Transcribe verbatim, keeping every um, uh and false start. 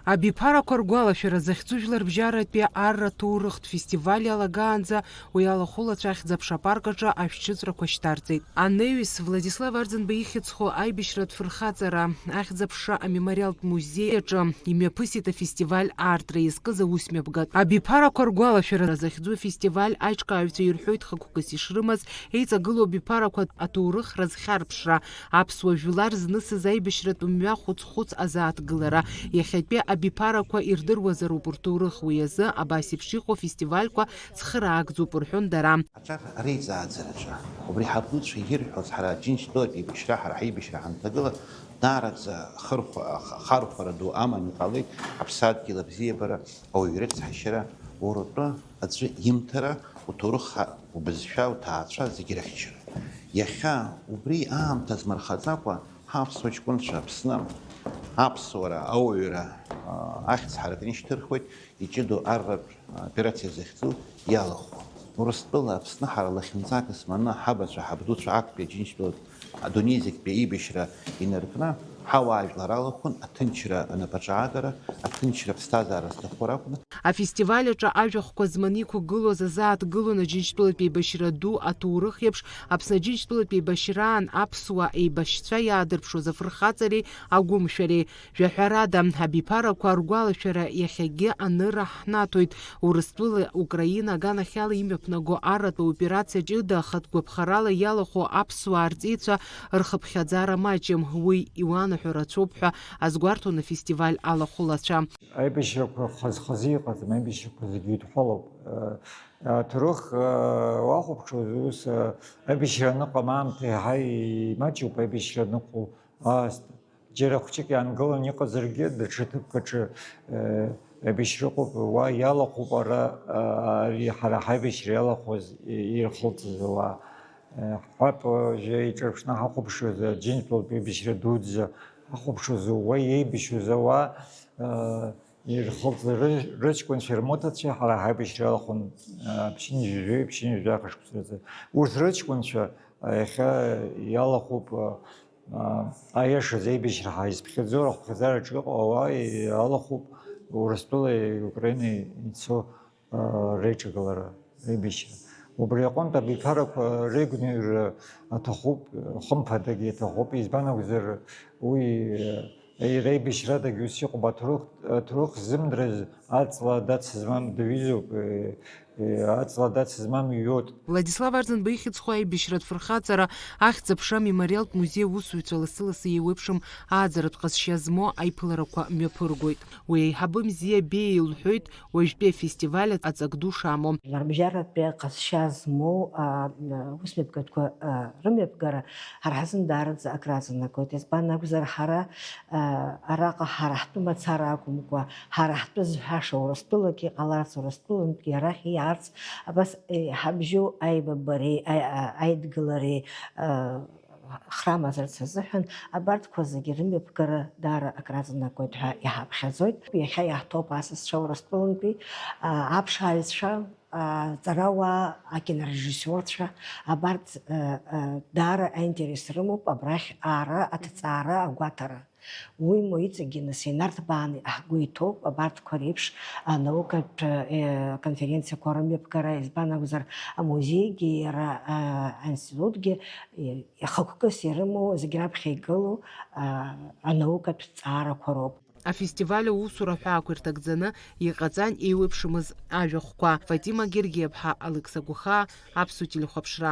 Абиԥарақәа ргәалашәара захьӡу жәларбжьаратәи арра ҭоурыхтә фестиваль иалагаанӡа уи алахәылацәа Ахьӡ-аԥша апарк аҿы ашәҭыҵәрақәа шьҭарҵеит. Анаҩс Владислав Арӡынба ихьӡ зху аибашьратә фырхаҵара Ахьӡ-аԥша амемориалтә музеи аҿы имҩаԥысит афестиваль аартра иазкыз аусмҩаԥгатә. Абиԥарақәа ргәалашәара захьӡу афестиваль аиҿкааҩцәа ирҳәоит хықәкыс ишрымаз еиҵагылоу абиԥарақәа аҭоурых рызхьарԥшра, аԥсуа жәлар знысыз аибашьратә мҩа хәыц-хәыц азааҭгылара, иахьатәи абиԥарақәа ирдыруазароуп рҭоурых, уи азы абас еиԥш иҟоу фестивальқәа цхыраагӡоуп, рҳәон дара. Аҿар реизааӡараҿы, убри ҳабдуцәа ирҳәоз, ҳара Џьынџьтәылатә еибашьра, ҳара ҳаибашьра ҳанҭагыла, даараӡа хырхәа-, х-, хархәара ду аман иҟалеит, ҳаԥсадгьыл абзиабара, ауаҩы рыцҳашьара, уратәы аӡәы имҭара, уҭоурых ха-, убызшәа, уҭаацәа зегьы рыхьчара. Иахьа убри аамҭа змырхаӡакәа, ҳаԥсуа ҷкәынцәа Аԥсны аԥсуара, ауаҩра, а, ахьӡ ҳаракны ишьҭырхуеит, иҷыдоу арратә операциа захьӡу иалахәу. Урыстәыла Аԥсны ҳара лахьынҵак зманы ҳабацәа, ҳабдуцәа актәи Аџьынџьтәылатә адунеи зегьтәи аибашьра инаркны, ҳауаажәлар алахәын аҭынчра анапаҿаагара, аҭынчра аԥсҭазаара зҭаху ракәны. Афестиваль аҿы ажәахәқәа зманы иқәгылоз азааҭгылон Аџьынџьтәылатә еибашьра ду аҭоурых еиԥш, Аԥсны Аџьынџьтәылатә еибашьраан аԥсуа еибашьцәа иаадырԥшуаз афырхаҵареи агәымшәареи. Жәаҳәарада, абиԥарақәа ргәалашәара иахьагьы аныра ҳнаҭоит. Урыстәыла Украина аганахьала имҩаԥнаго арратә операциа ҷыда ахатә гәаԥхарала иалахәу аԥсуаа рҵеицәа рхыԥхьаӡара маҷым. Уи иуанаҳәо рацәоуп ҳәа азгәарҭон афестиваль алахәылацәа. Аибашьрақәа хаз-хазы иҟаӡам, аибашьрақәа зегьы идҳәалоуп. Аҭоурых уахәаԥшуаз, ус, аибашьра аныҟам аамҭа иаҳа имаҷуп, аибашьра аныҟоу аасҭа. Џьара хәҷык иаангыланы иҟазаргьы, даҽа ҭыԥк аҿы, э, аибашьра ыҟоуп, уа иалахәуп ара, а, ари ҳара ҳаибашьра иалахәыз, и-, ирхылҵыз ауаа. Э, ҳҳәап, э, уажәы иҿырԥшны ҳахәаԥшуаз, Аџьынџьтәылатә еибашьра дуӡӡа ҳахәаԥшуаз, уа иеибашьуаз ауаа, э, ирхылҵыз ры-, рыҷкәынцәа, рмоҭацәа ҳара ҳаибашьра иалахәын, э, ԥшьынҩажәи, ԥшьынҩажәи ахышықәса рзы. Урҭ рыҷкәынцәа, э, иахьа иалахәуп, э, Аиашаз, аибашьра ҳаизԥхьаӡо, ахыԥхьаӡараҿы иҟоу ауаа алахәуп Урыстәылеи Украинеи ицо, а, реиҿагылара, реибашьра. Убри аҟынтә абиԥарақәа реигәныҩра аҭахуп, хымԥадагьы иаҭахуп, избан акәзар, уи, а, реибашьрадагь ус иҟоуп, аҭоурых, аҭоурых ззымдырыз аҵла дац змам даҩызоуп, э, э, аҵла дац змам иҩуеит. Владислав Арӡынба ихьӡ зху аибашьратә фырхаҵара Ахьӡ-аԥша амемориалтә музеи аусзуҩцәа лассы-лассы еиуеиԥшым ааӡаратә ҟазшьа змоу аиԥыларақәа мҩаԥыргоит. Уи аиҳабы Мзиа Беиа илҳәоит уажәтәи афестиваль аҵак ду шамоу. Ларбжьаратәи ҟазшьа змоу, а, усмҩаԥгатәқәа, а, рымҩаԥгара ҳара ҳзын даараӡа акраҵанакуеит. Избан акәзар, ҳара, а, араҟа ҳара ҳтәы мацара акәымкәа, ҳара ҳтәы зҳәаша Урыстәылак иҟаларц, Урыстәылантәгьы арахь иаарц, абас, е, ҳабжьоу аибабареи, аи-, а-, аидгылареи, а, храмазарц азыҳәан, абарҭқәа зегьы рымҩаԥгара даара акраҵанакуеит ҳәа иҳаԥхьаӡоит. Иахьа иаҳҭоуп асасцәа Урыстәылантәи, а, аԥшааҩцәа, аҵарауаа, акинорежиссиорцәа, абарҭ, э, э, даара аинтерес рымоуп абрахь аара, аҭҵаара, агәаҭара. Уимоу иҵегьы нас инарҭбааны ҳгәы иҭоуп абарҭқәа реиԥш анаукатә, э, конференциақәа рымҩаԥгара, избан акәзар, амузеигьы иара, э, аинститутгьы, э, хықәкыс ирымоу зегь раԥхьа игылоу, э, анаукатә ҭҵаарақәа роуп. Афестиваль аусура ҳәаақәа ирҭагӡаны иҟаҵан еиуеиԥшымыз ажәахәқәа. Фатима Гергиаԥҳа, Алықьса Гәыхаа, Аԥсуа телехәаԥшра.